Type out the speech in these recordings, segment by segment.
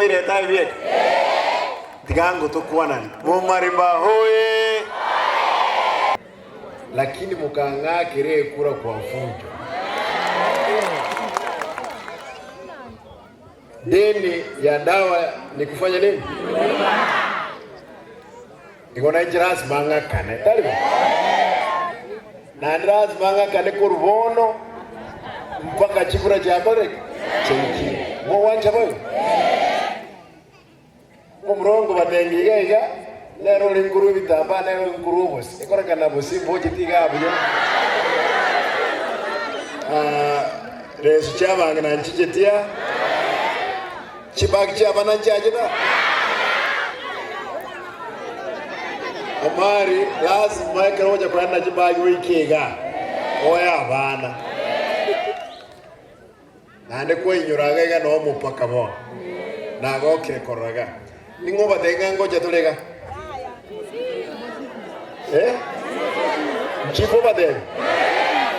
Mokoireta aye bieka? Tiga ngotokwanani. Momarimba hoye! Lakini mokang'akera ekura kwa fujo. Deni ya dawa ni kufanya nini? Igo nainche lasima ng'akane, tari bo? Naende lasima ng'akane korwa bono mpaka chikura chiakorire ki? Chiaikire. Mogwancha boigo? Omorongo batengi iga iga, nere ore nkorwa ebitambaa, nere ore nkorwa obosie. Ekorekana bosie mbocheti igaa buya. Ah, resu chiabang'ina nchicheti aa, chibag chiabana nchiachete aa. Omari, lasima ekero ogocha koenda chibag goika igaa, oe abana. Naende kwainyora iga iga noo omopaka bono, nagokire korora iga. Ning'o obatebie ng'a ngocha tore iga? Eh? Nchifu obatebie?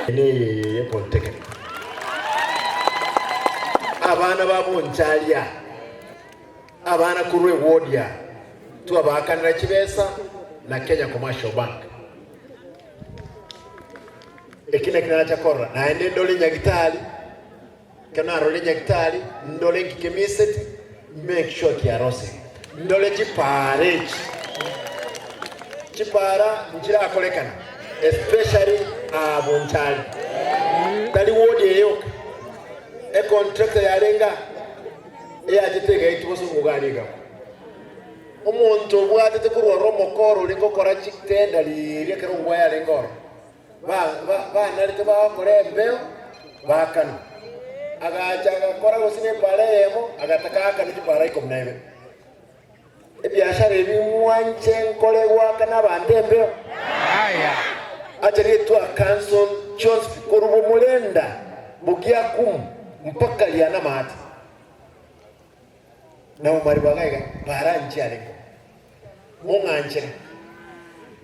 Neye eye ye polytechnic. Abana ba Bonchari aa, abana korwa eward aa, twabaakanera chibesa na Kenya Commercial Bank. Eki nakio nacha korora, naende ndore nyagitari, ekero narorire nyagitari, ndore nki kemiseti, make sure kiarosire. Ndore chipaara echi, chipaara nchirakorekana especially aa Bonchari, tari ward eye yoka, econtractor yarenge aa, eyachete egaetwa bosongo iga aria egakwa. Omonto obwatete korwa ore omokoro oria gokora chitenda riria ekero ogwaya arenge ororo, banarete bagokora embeo, baakanwa. Agacha agakora gose nepaara eyemo, agataka aakanwe chipaara ikomi na ibere. Ebiashara ebi mwanche nkore goakana abanto embeo? Acha rietwa council chionsi korwa bomorenda bogiakumu mpaka rianamate. Na omari bw'agaiga baranche arenge, mong'anchere,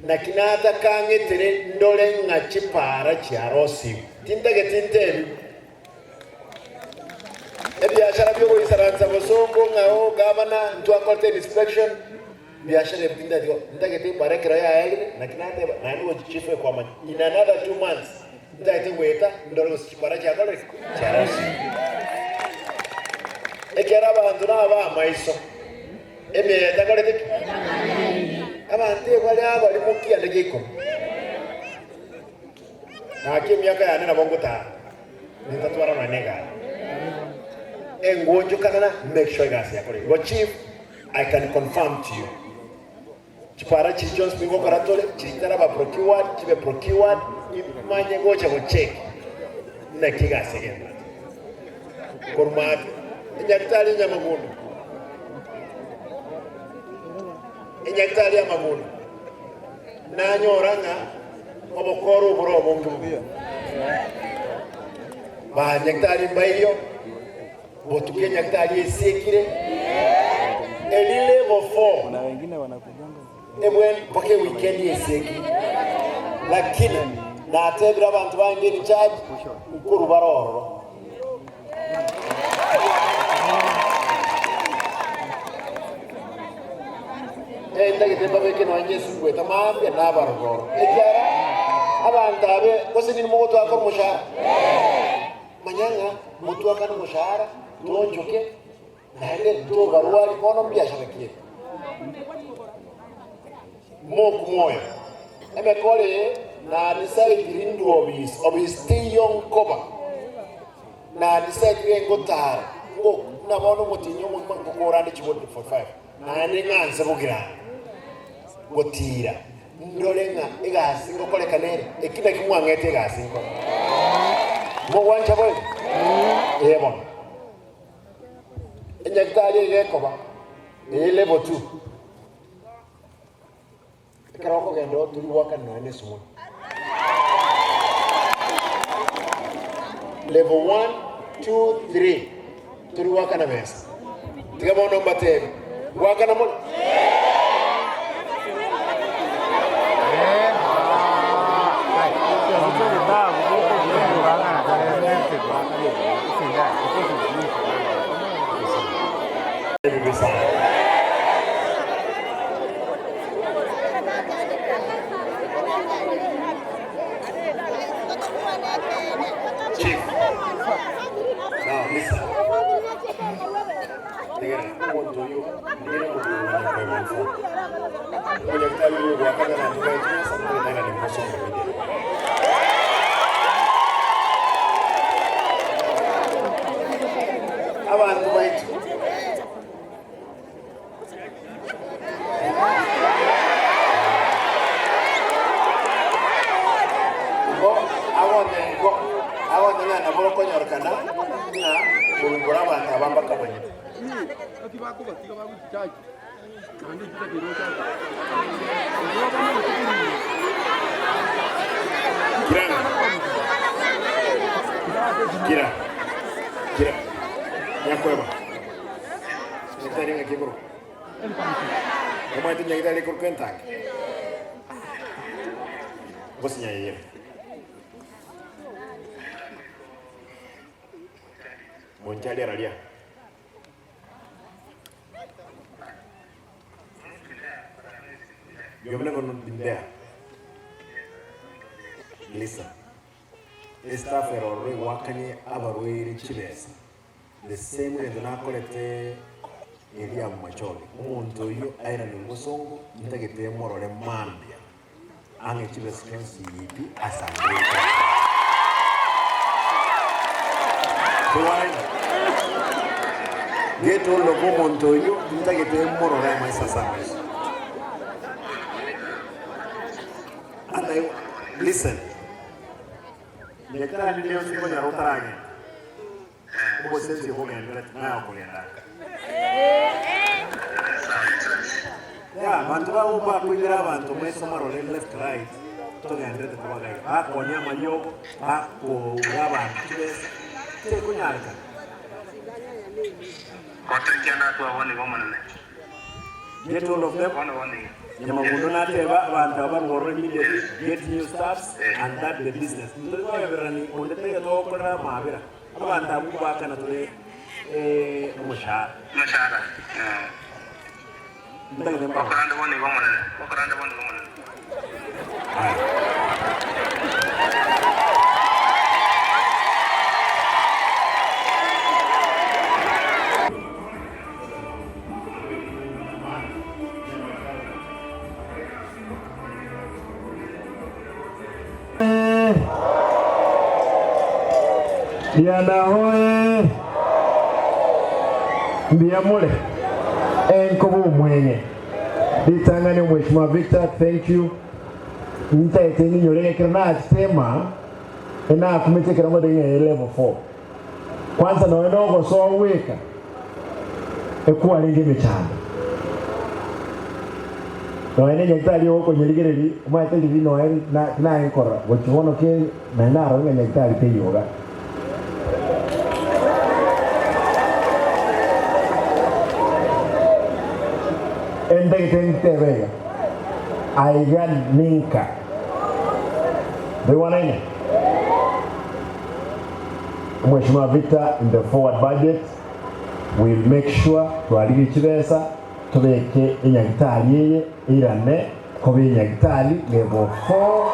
naki natakang'etere ndore ng'a chipaara chiarosigwe. Tintageti ntebiwe ebiashara bi'ogoisaransa bosongo ng'a oo gavana ntwakorete inspection, biashara ebi tintageti go, ntagete epaara ekero yaerire, naki nateba naende gochi chief ekwamanya in another 2 months ntagete goeta ndore gose chipaara chiakorire ki? Chiarosigwe. Ekero abanto naba amaiso, emioyo etakorete ki? Abanto ebare abari mokianda gia ikomi. Naki emiaka yane nabo ngotara, nintatwara nonya na egari. Engonchokanana, make sure egasi yakorire. Igo chief, I can confirm to you, chipara chiria chionsi pi ngokora tore, chiria chitaraba procured, chibe procured, imanye gocha gocheck naki egasi egendererete. Korwa maate, enyagitari enyamagundo, enyagitari y'amagundo, nanyora ng'a obokoro obore obonge buya. Banyagitari mbaiyo, botuko enyagitari esiekire, eri level 4 ebwen mpaka ewikendi esiekire. Lakini natebire abanto bange in charge nkorwa bare ororo. Eh, ntagete mbabeke nonya Yesu ngweta mambia nabarora oro. Ekiagera abanto abe gose nini mogotwaka omoshahara? Manya ng'a motwakane omoshahara, toonchoke, naende tobarwari bono mbiashara ki ebe? Mokumwa oyo, emekoro eye nadisaidiri ndwe obisi, obisi teiyo nkoba, nadisaidire ngotara, ngo buna bono omotienyi omogima ngokora ande chiwodi 45, naende ng'anse bogirango, gotiira, ndore ng'a egasi ngokoreka nere, eki naki mwang'ete egasi nkore. Mogwancha boigo? Ee bono. Enyagitari eye gekoba, eye level 2. Ekero okogenda oo tori goakana nonya na esumuni. Level 1, 2, 3 tori goakana besa. Tiga bono mbatebi, ngoakana more? Nere omokungu omonyakwebonsa, omonyagitari bw'ogoakana abanto baye chibesa, ntagete airane mosongo media. Abanto baito. Igo agonte agonte ng'a nabo okonyorekana ng'a korumbora abanto aba mbakamanyete. Kira, kira, kira, nyakweba. Nyagetari ng'aki ekorokwa? Omanyete nyagetari ekorokwa entangi? Gose nyayeyere? Monchari araria. You have never been there. Listen. Estaff ere ororo egwakanie abarwaire chibesa. The same gento nakorete Elia Macholi. Omonto oyio airane omosongo ntagete morore mambia ang'e chibesa chionsi pi asangerete. Togwanaine? Get hold of omonto oyio ntagete morore amaiso ase amaiso. And I, listen. Nyagetari rinde yonsi konyora otaragenda. Obosensi obogenderete naye okogenda ake. Yeah, abanto babo bakoigera abanto maiso marore left right togenderete kobagaira bakonya amariogo bakoura abanto chibesa tekonyarekana. Gotekia natwe abwo nigo Omonene. Get all of them. Bono bono iga. Nyamagundo nateba abanto aba barworore immediately get new staffs and that the business. Ntori koebererani onde taiyo togokorera amabera. Abanto abwo kobakana tore omoshahara. Omoshahara, eh. Ntagete mbarore. Okorande bono iga Omonene. Okorande bono iga Omonene. Aya. Riana hoye! Mbuya more enkoba omwenye ritang'ani omweshimiwa Victor thank you ntaete nyinyore ekero nachitema enakumete ekero ngote ng'a eye level 4 Kwanza nonya nogosoa gweka ekwarenge emechando. Nonya nenyagitari ogokonyerigereria omanyete riria nonya tinaye nkorora gochia bono ki naende narora ng'a nyagitari teiyo iga. Entagete ntebe iga, aiga ninka. Ntoigwanaine? Mweshimiwa Victor in the forward budget will make sure twarigie chibesa tobeke enyagitari eye eirane koba enyagitari level 4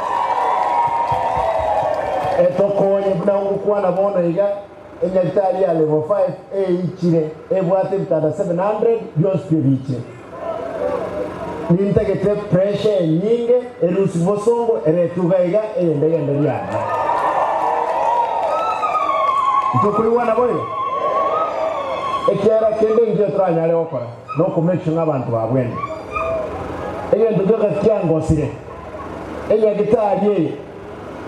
etokonye buna ngokwana bono iga enyagitari ya level 5 eichire ebwate ebitanda 700 bionsi pi ebiichire. Nintagete pressure enyinge erusie bosongo eretwe iga iga eyende egende riana. Ntokoigwana boigo? Ekiagera kende nkio toranyare gokora noko make sure ng'a abanto babwenire. Egento gioka kiangosire, enyagitari eye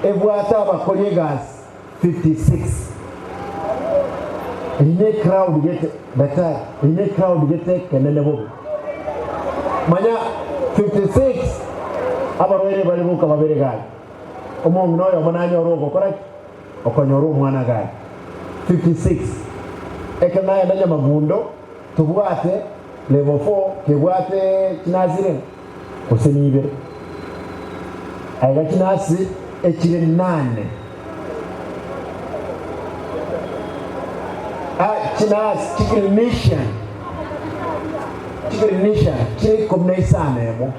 ebwate abakori egasi 56. Eyio ne crowd gete daktari, eyio ne crowd gete ekenene bobe. Manya 56 abarwaire bare boka babere gari. Omong'ina oyomo nanyore ogokora ki? Okonyora omwana gari. 56. Ekero nagenda Nyamagundo tobwate level 4 kebwate chinurse rende gose nibere. Aiga chinurse echire nane. Ah, chinurse, chiclinician, chiclinician chire ikomi na isano emo.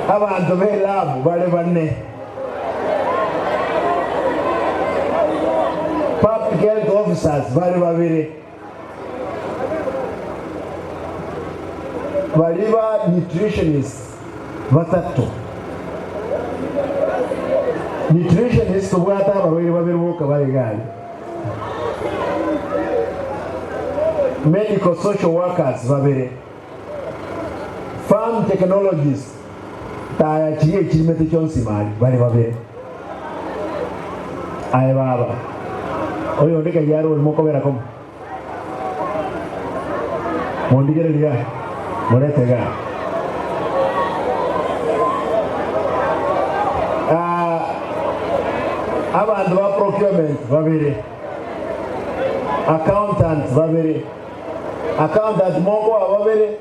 Abanto b'elabu bare bane. officers bare babere, baria ba nutritionists batato. Nutritionists tobwate abarwaire babere boka bare iga aria. Medical social workers babere, farm technologists taya chiria echirimete chionsi ime aria bare babere. Aye baba, oyonde kaiyo are orimo okobera komo, mondigererie iga, morete iga. Ah, abanto ba procurement babere, accountant babere, accountant mokoa babere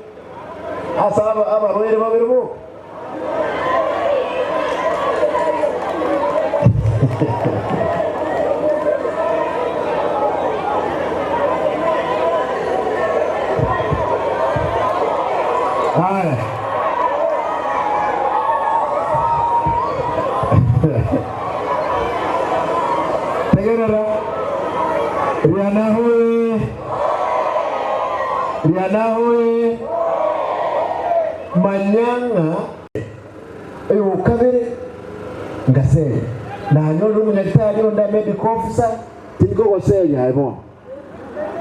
ase abarwaire babere boka. Haya. Tegerera. Riana hoye. Riana hoye. Manya ng'a oyokabere ngaseria, nanyorire omonyagitari onde medical officer, tinkogoseria aye bono,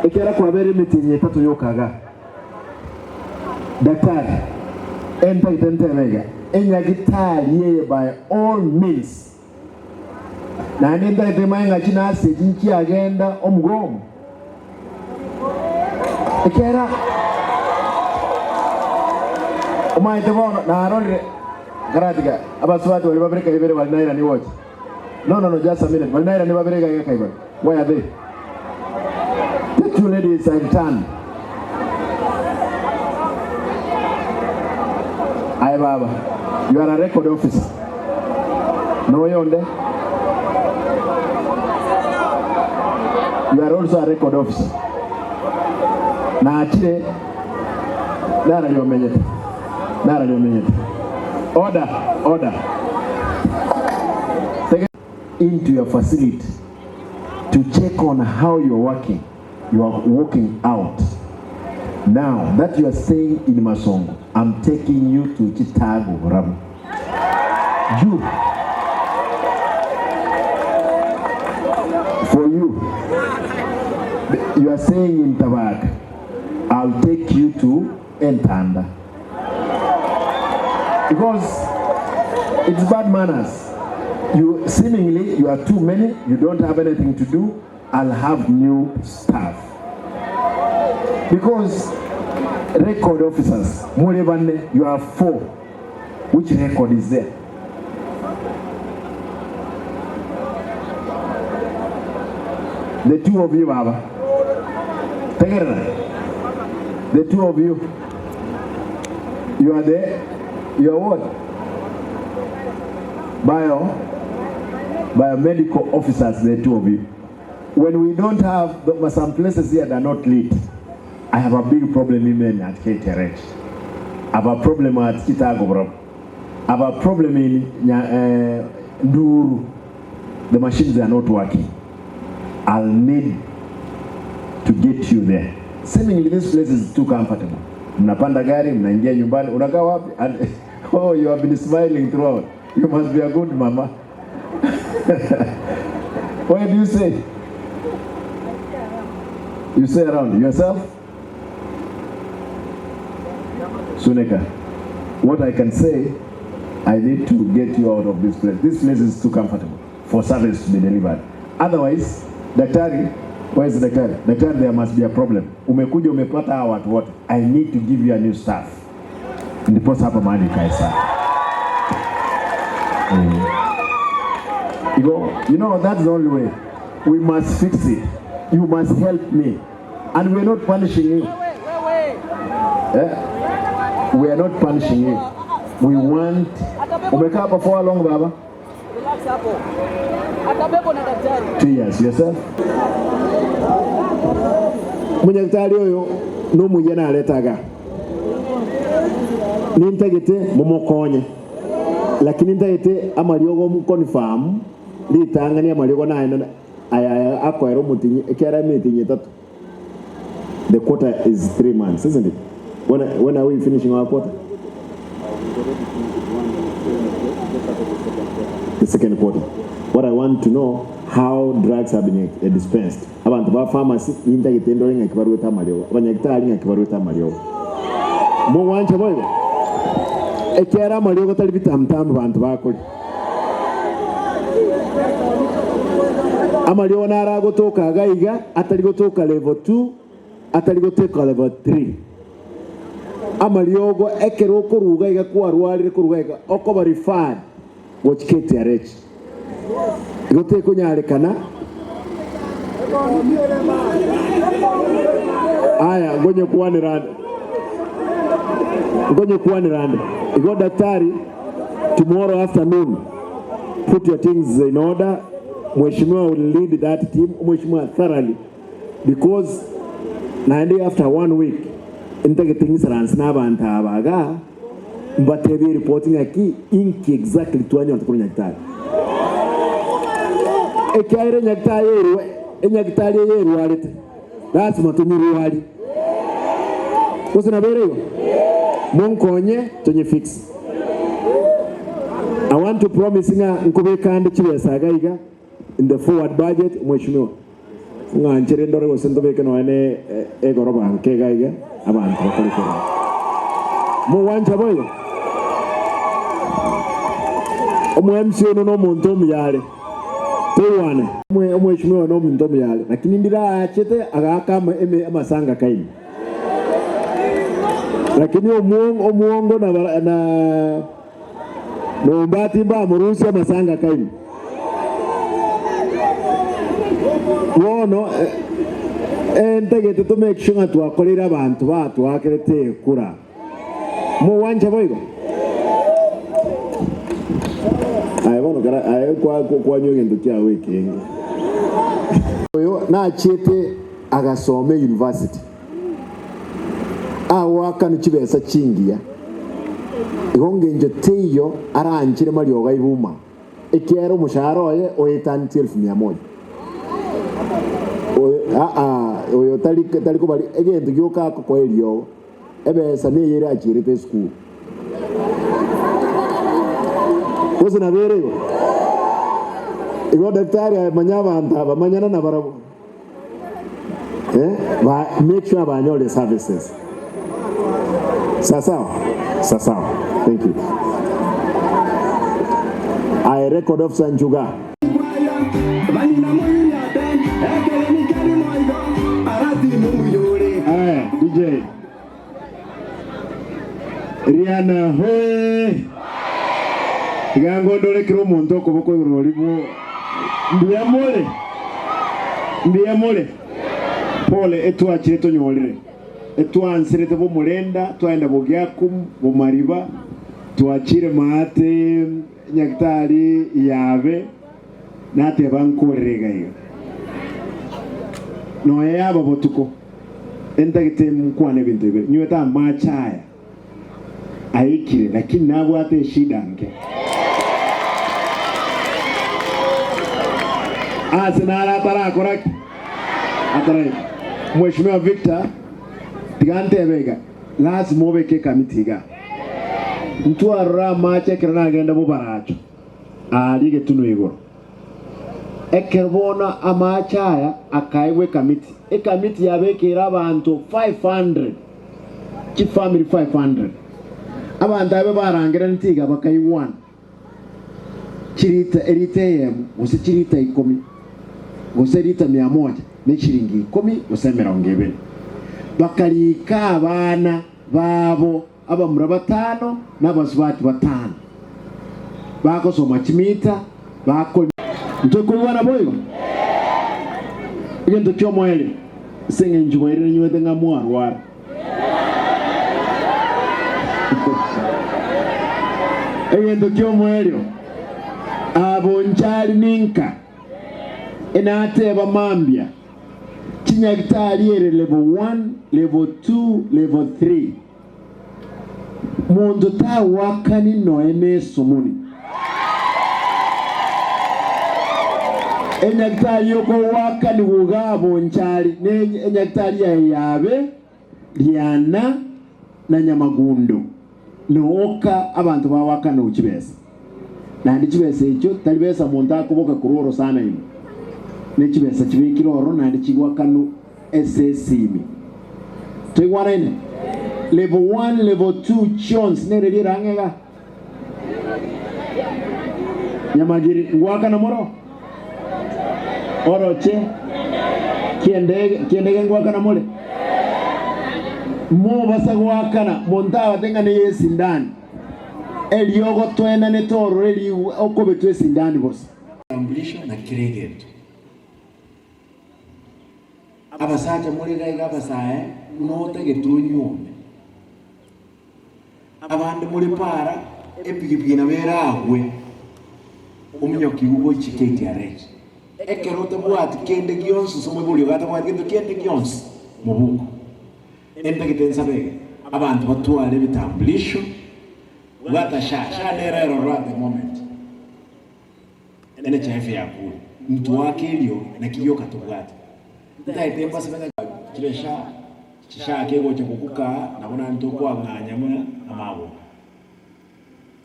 ekiagera kwabeire emetienyi etato yoka igaa. Daktari, entagete ntebe iga, enyagitari eye by all means, naende ntagete manye ng'a chinurse echi nchiagenda omugomo, Ekiagera omanyete bono narorire nkaratiga abasubati baria babere kaibere bari nairani gocha. No, no, no, just a minute. Bari nairani babere iga iga kaibere. Where are they? The two ladies I returned. Aye baba, you are a record officer. Noyonde. You are also a record officer. Nachire nararia omenyete. Nararia omenyete. Order, order. Take into your facility to check on how you're working. You are walking out. Now that you are staying in Masongo, I'm taking you to Chitago, Ramu. You. For you. You are staying in Tabak. I'll take you to Entanda. Because it's bad manners. You seemingly you are too many, you don't have anything to do. I'll have new staff because record officers more bane you are four which record is there the two of you baba tegerera the two of you you are the you are what bio biomedical officers the two of you When we don't have the, some places here that are not lit, I have a big problem even at KTRH. I have a problem at Kitagobro. I have a problem in Nduru. The machines are not working. I'll need to get you there. Seemingly this place is too comfortable. Mnapanda gari, mnaingia nyumbani, unakaa wapi? And, oh, you have been smiling throughout. You must be a good mama. Where do you stay? You stay around yourself? Suneka, what I can say, I need to get you out of this place. This place is too comfortable for service to be delivered. Otherwise, daktari, where is the daktari? Daktari, there must be a problem. Umekuja umepata hawa watu wote. I need to give you a new staff. Ndiposa hapa mahali ikae sawa. Igo, you know, that's the only way. We must fix it. You must help me. And we're not punishing you. Eh? We are not punishing you. We want... Umekaa hapa for how long, baba? 2 years. Yourself? Munyaktari oyo nomuya naretaga nintagete momokonye lakini ntagete amariogo confirm ritang'ani amariogo naye Aya aya akoera omotinyi ekiara emitinyi etato. The quarter is 3 months, isn't it? When are we finishing our quarter? The second quarter. What I want to know, how drugs have been dispensed. Abanto ba pharmacy nintagete ndore ng'aki baruete amariogo, abanyagitari ng'aki baruete amariogo. Mogwancha boigo? Ekiagera amariogo tari bitamutamu banto bakoria. Amariogo naro agotoka iga iga, atari gotoka level 2, atari gotoka level 3. Amariogo ekero okoruga iga kwarwarire koruga iga, okoba referred gochia KTRH. Igo tekonyarekana. Aya ngonyekwanera ande, ngonyekwanera ande. Igo daktari, tomorrow afternoon put your things in order. Mheshimiwa will lead that team, Mheshimiwa thoroughly because naende after one week ntagete ng'isaranse na abanto aba igaa mbatebie eripoti ng'aki inki exactly twanyorete korwa Nyagetari. Ekiagera enyagitari erwe enyagitari eye erwarete lasima tonyerwarie. Gose nabo ere igo? Monkonye tonye fix. I want to promise ng'a nkobeka ande chibesa iga iga in the forward budget mweshimiwa ng'anchere ndore gose ntobeke nonya ne egoroba nke iga iga abanto bakore korwa. Mogwancha boigo? Omo MC ono nomonto omuya are. Toigwane. Omweshimiwa oyo nomonto omuya are, lakini ndire aachete agaaka amasanga kaini. Lakini omwongo na nombati mbamorusie amasanga kaini. Bono entagete to make sure ng'a twakoreire abanto batwakerete ekura. Mogwancha boigo? Aye bono kera aye kwanywa egento kiago ekenge. Oyo nachiete agasoma eyunivasiti, agoakanwa chibesa chingiya, igo ngencho teiyo aranchire mariogo aibuma, ekiagera omoshahara oye oetaneti elfu mia moja. Oyo aa oyo tari tari kobari egento gioka akokoa eriogo. Ebesa neye erachierete esukuru. Gose nabo ere igo? Igo daktari aye manya abanto aba, manyana nabarabwo. Eh, ba make sure banyorire services. Sasawa? Sasawa. Thank you. Aye record officer Njuga. Aya DJ. Riana hoe. Tiga ngondore kera omonto okoboko igoro oria bwo mbuya more? Mbuya more? Pole etwachire tonyorire. Etwanserete bomorenda twaenda bogiakum bomariba twachire maate Nyagetari yabe nateba nkorere iga iga, nonya yaba botuko, entagete nkwane ebinto bibere, nywete amache aya aikire, lakini nabwate eshida nke. Ase naro atarakora ki? Ataraika. Mheshimiwa Victor, tiga ntebe iga, Lasima obeke ekamiti iga. Ntwarore amache ekero nagenda bobaracho aaria egetunwa igoro. Ekero bono amache aya akaegwa ekamiti, ekamiti yabekeire abanto 500, chifamiri 500. Abanto abe barangeraneti iga bakaigwana chirita erita eyemo gose chirita ikomi gose erita mia moja ne chiringi ikomi gose emerongo ebere. Bakariika abana babo abamura batano na abasubati batano, bagosoma chimita, bakonywa. Ntokoigwana boigo? Egento ki'omoerio, ase engencho bwairire ninywete ng'a mwarwara. Egento ki'omoerio, Abonchari ninka, enateba mambia. Chinyagitari ere level one, level two, level three. Monto tagoakani noe nesomoni. Enyagitari y'okogoakanigwa iga Bonchari ne enyagitari yaye yabe Riana na Nyamagundo noka abanto bagoakanigwa chibesa. Naende chibesa echio tari besa monto akoboka korwa orosana ime, ne chibesa chibekire ororo naende chigoakanwa ase esimi. Toigwanaine? Level one, level two chionsi nere rirang'e iga. Nyamagiri ngoakana moro? Oroche kiendege kiendege ngoakana more? Mobasa goakana monto abate ng'a neye esindani. Eriogo toenanete ororo erigwe okobetwa esindani bosa. Kitambulisho na kera egento. Abasacha more iga iga abasae buna otagete onyuome. Abande more para epigipigi nabo eragwe ominyokigu gochia KTRH. Ekero otabwati kende gionsi ase omoibori ogo atabwati gento kende gionsi mobuko. Entagete nsabe iga, abanto batware ebitambulisho bwata sha, sha nere eroro at the moment. NHIF yakure, ntwake erio naki gioka tobwate. Ntagete mbasabe ng'a chibe sha, chisha kegocha gokuka aa nabo naende tokoang'anya buna amagoro.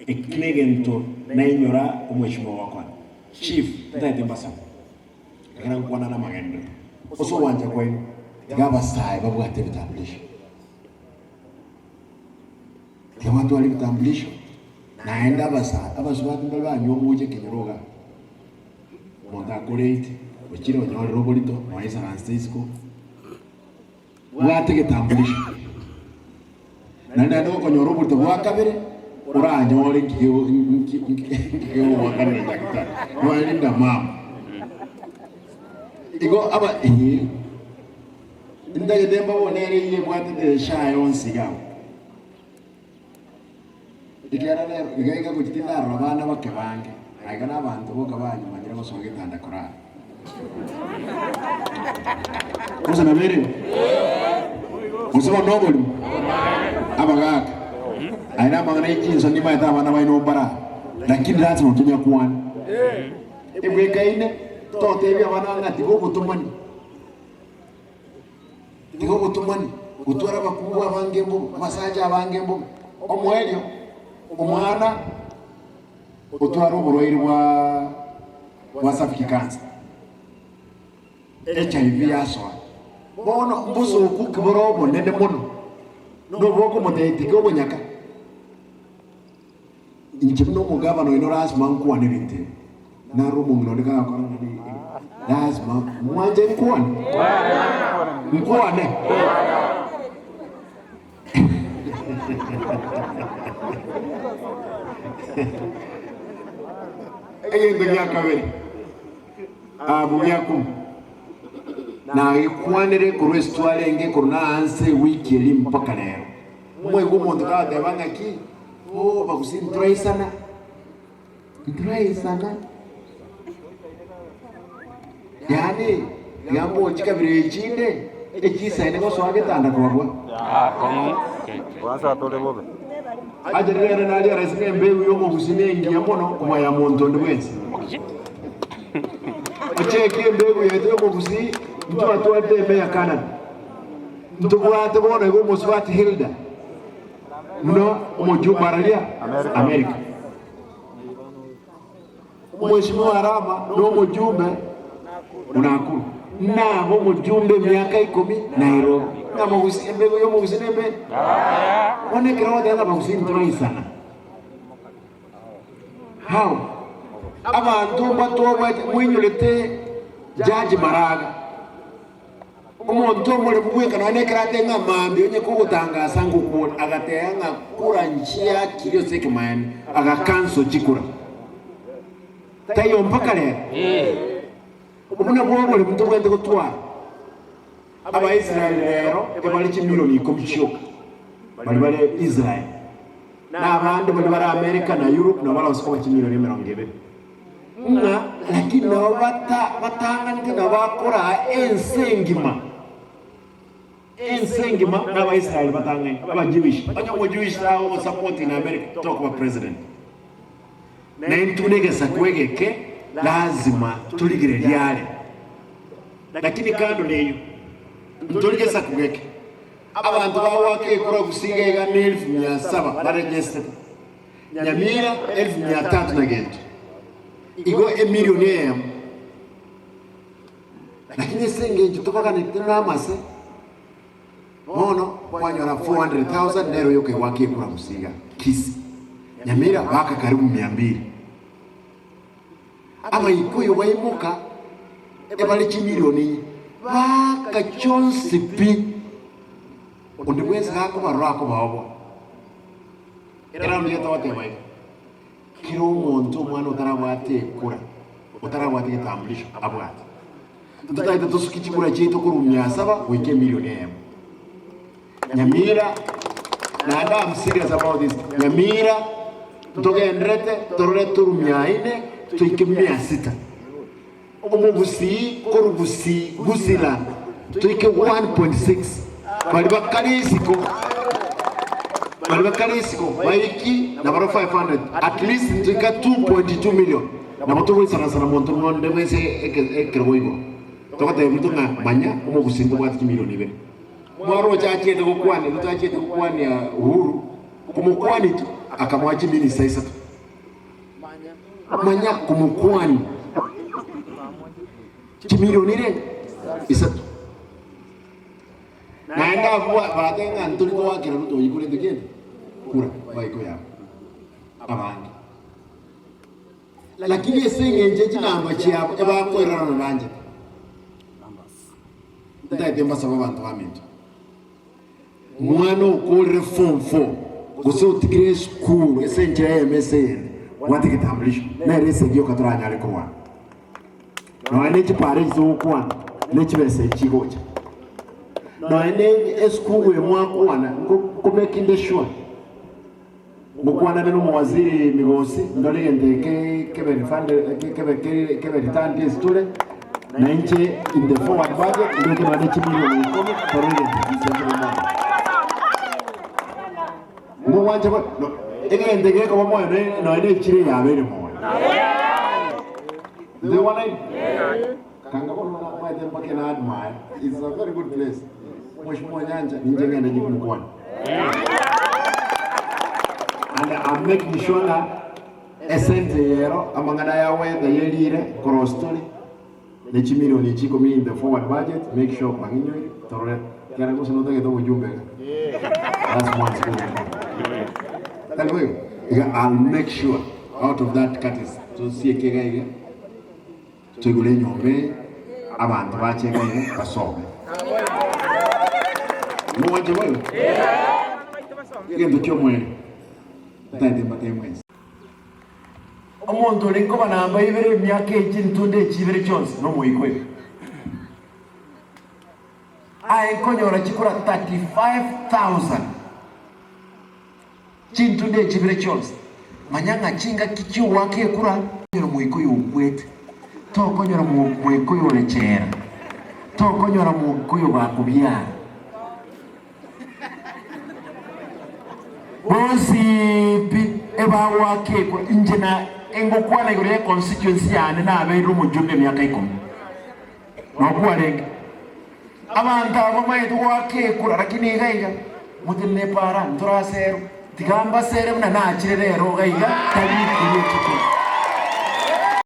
Eki negento nainyora omweshimiwa ogokora. Chief, ntagete mbasabe. Ekero nkwana namagenderero, ase ogwancha kwaino, tiga abasae babwate ebitambulisho. Tiga batware ebitambulisho, naende abasae, abasubati mbare banywa omogocha ekenyoro igaa. Omonto akoreite, ochire onyorire oborito, nonya isaransete isiko, bwate egetambulisho. Naende naende gokonyora oborito bwa kabere, oranyore nki gego- nki nki nki kegogoakanera nyagetari, nonya linda mama. Igo aba eeh, ntagete mbabone ere eyio ebwatete eshaa yonsi iga abwo. Ekiagera rero iga iga gochia tindarora abana bake bange, aiga na abanto boka banyumanyire gosoa getanda korara. Gose nabo ere igo? Gose bono noborimo? Abagaka, aye namang'ana ye chinsoni nimanyete abana baino mbare aa, lakini lasima tonyakwane. Ebwekaine totebie abana ng'a tiga obotomani. Tiga obotomani gotwara abakungu abange mbobe, abasacha abange mbobe. Omoerio, omwana otware oborwaire bwa bwa cervical cancer, HIV yasoa. Bono mbosoku ki bore obonene mono nobokomotebia tiga obonyaka. Inche buna omogabana oino lasima nkwane ebinto ebi. Naro omong'ina onde gagokora ng'a ne lasima mwanche nkwane. Nkwane. Egento gia kabere, abwo giakumu, nagekwanire korwa ase twarenge korwa naanse ewiki eria mpaka rero. Omoigwa omonto tagateba ng'aki, oh bagusii nturaisana, nturaisana. Yaani iga mbochi kabira echinde echisaine gosoa getanda kobua. Ache rero naria rahisi ng'a embegu y'omogusii nengiya mono kobua ya monto onde bwensi. Ocheke embegu yaito y'omogusii ntwatwarete ime ya Canada. Ntobwate bono iga omosubati Hilda buna omojumbe araria Amerika. Omweshimiwa Arama nomojumbe o Nakuru. Nabe omojumbe emiaka ikomi Nairobi. Ng'a mogusi embego y'omogusi nembe. Bono ekero ogoteba ng'a bagusi ntoraisana. How? Abanto mbatobwate moinyorete Judge Maraga. Omonto omoremu bweka nonya nekero atebe ng'a mambia onye kogotangasa ngokure, agateba ng'a kura nchiakire ase ekemaene, agacancel chikura. Taiyo mpaka rero. Obwo nabwo oboremu tobwenerete gotwara. Abaisraeli rero ebare chimilioni ikomi chioka baria bare Israel, na abande baria bare America na Europe nabo baragose koba chimilioni emerongo ebere. Ng'a lakini nabo bata batang'anete nabo bakoraa ense engima, ense engima na Abaisraeli batang'aine, aba Jewish. Onye omo Jewish tagogo support in America tokoba president. Na intwe buna egesaku egeke. Lazima torigererie are. Lakini kando neyio, ntori gesaku geke. Abanto bagoaka ekura gose iga iga ne elfu mia saba baregisterete. Nyamira elfu mia tatu na gento. Igo emilioni eyemo. Lakini ase engencho tobaganete namase, bono kwanyora 400,000 nero yoka egoaka ekura gose iga Kisii. Nyamira baaka karibu mia mbili. Abaikuyu baimoka ebare chimilioni inye, baaka chionsi pi, onde bwensi gakobarora akobaoboa. Eraundi nigo togoteba iga, kera omonto omwana otarabwate ekura, otarabwate egetambulisho abwate. Ntotagete tosukie chikura chiaito korwa mia saba goika emilioni eyemo. Nyamira, naende I'm serious about this, Nyamira ntogenderete torore toru mia ine toike mia sita, omogusii koru gusii gusiland toike 1.6 baria bakare isiko baria bakare isiko baiki nabaro 500 at least toika 2.2 million nabo togoisaransa monto onde bwensi ekerogo igoro togotebia ng'a manya omogusii ntobwate chimilioni ibere. Mwana ochachiete gokwania, Ruto achiete gokwania Uhuru, komokwania tu akamoa chiminista isato. Manya komokwania chimilioni ire isato. Naende abwo baratebe ng'a ntori koakera Ruto oyio korende kende kura baiko yabo abange. Lakini ase engencho ye chinamba chiabo ebakoirorana nanchete. Ntagete mbasabe abanto baminto, Omwana okorire form four gose otigire esukuru ase enchera eyemo ase eyende, bwata egetambulisho, nere esegi yoka toranyare korwana. Nonya ne chipara echi togokwana, ne chibesa echi chigocha. Nonya ne esukuru eye mwakwana, nko making sure. Ngokwanane nomowaziri Migosi, ndore egento eke kebe refunded, kebe kebe returned ase tore, na inche in the forward budget mbeke nonya ne chimilioni ikomi torore egento eke inche nkebe moyo. Ngogwancha bo no egento eke gekoba moyo nonya ne echiro eye yabeire moyo. Ntoigwanaini? Kanga bono omanyete mpaka na admire. It's a very good place. Mheshimiwa Nyancha ninche ng'ende nyikumukwana. And I'm making sure ng'a esente eye ero amang'ana ya weather yerire cross tore ne chimilioni echi ikomi in the forward budget make sure kwang'inyoire torore kera gose notagete obojumbe iga. That's one school. Tari boigo? Iga I'll make sure out of that courtesy tosieke iga iga. Toigure enyomba eye, abanto bache iga iga basome. Mwanche boigo? Egento ki'omoerio ntaete mbatebie mwensi. Omonto ore nkoba namba ibere emiaka echi ntunde echi ibere chionsi nomoigweri. Aye nkonyora chikura 35,000. Chintunde echi ibere chionsi, manya ng'a chingaki chi'ogoaka ekura. Tokonyora moika oyo okwete, tokonyora moika oyo ore chela, tokonyora moika oyo bakobiara. Bonsi pi ebagoaka ekura, inche na engokwana igoro ye constituency yane nabeire omojumbe emiaka ikomi. Nokwarenge. Abanto aba bamaete goaka ekura, lakini iga iga, motenene epaara, ntoraserwe. Tiga mbasere buna nachire rero iga iga, tari rituko rie chikura.